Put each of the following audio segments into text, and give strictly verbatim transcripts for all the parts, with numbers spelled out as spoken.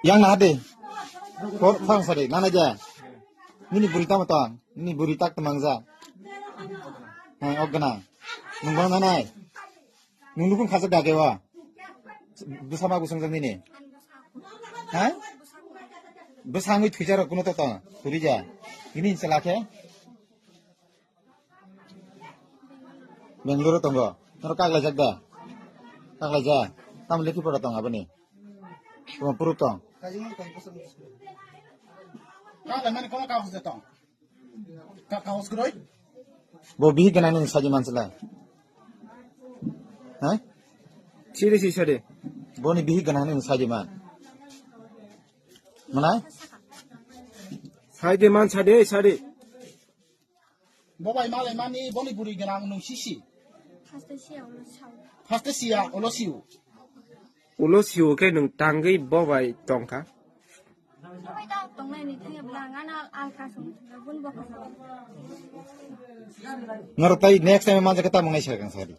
Yang na hade. Kor thang sari nana ja. Nini buri tamo tang. Nini buri tak temang ja. Hai, ok gana. Nung bang nanai. Nung nukung khajak dage wa. Bwsa ma gusung jak nini. Ha? Bwsa ngwi thwijar kuno to to. Thuri ja. Ini insa lakhe. Bangalore tongo. Noro kaglai jak da. Kaglai ja. Tam lekhi pora tong aboni. Tuma puru tong. Kaglai mani kono kaglai tong. Ka kaos kroi. Bo bihik gana ni saji man sila. Ha? Siri si sari. Boni bihik gana ni saji man. Mana? Saji man sari, sari. Bo bai malai mani boni buri gana nung sisi. First day siya ulo sao. First day siya ulo siu. Ulo siu ke nung tangwi bo bai tongkha. Bai ta tongnai ni thangya bla ngana alka sung bun bo. Noro tai next time manja kata mangai sar kang sari.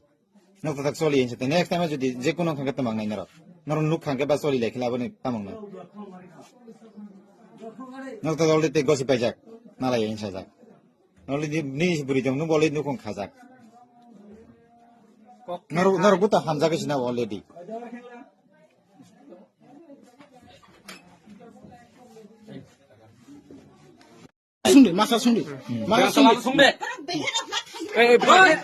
Nok tak soli insa next time jodi je kuno khangka tamang nai noro. Noro nuk khangka ba soli lekhi labani tamang nai. Nok tak already te gosi paijak. Nalai insa jak. Noli ni, ni buri jong nu boli nukung khajak. Noro, noro buta hamjak sina already. Sungdi, masa sungdi. Masa sungdi. Sungdi. Eh, eh,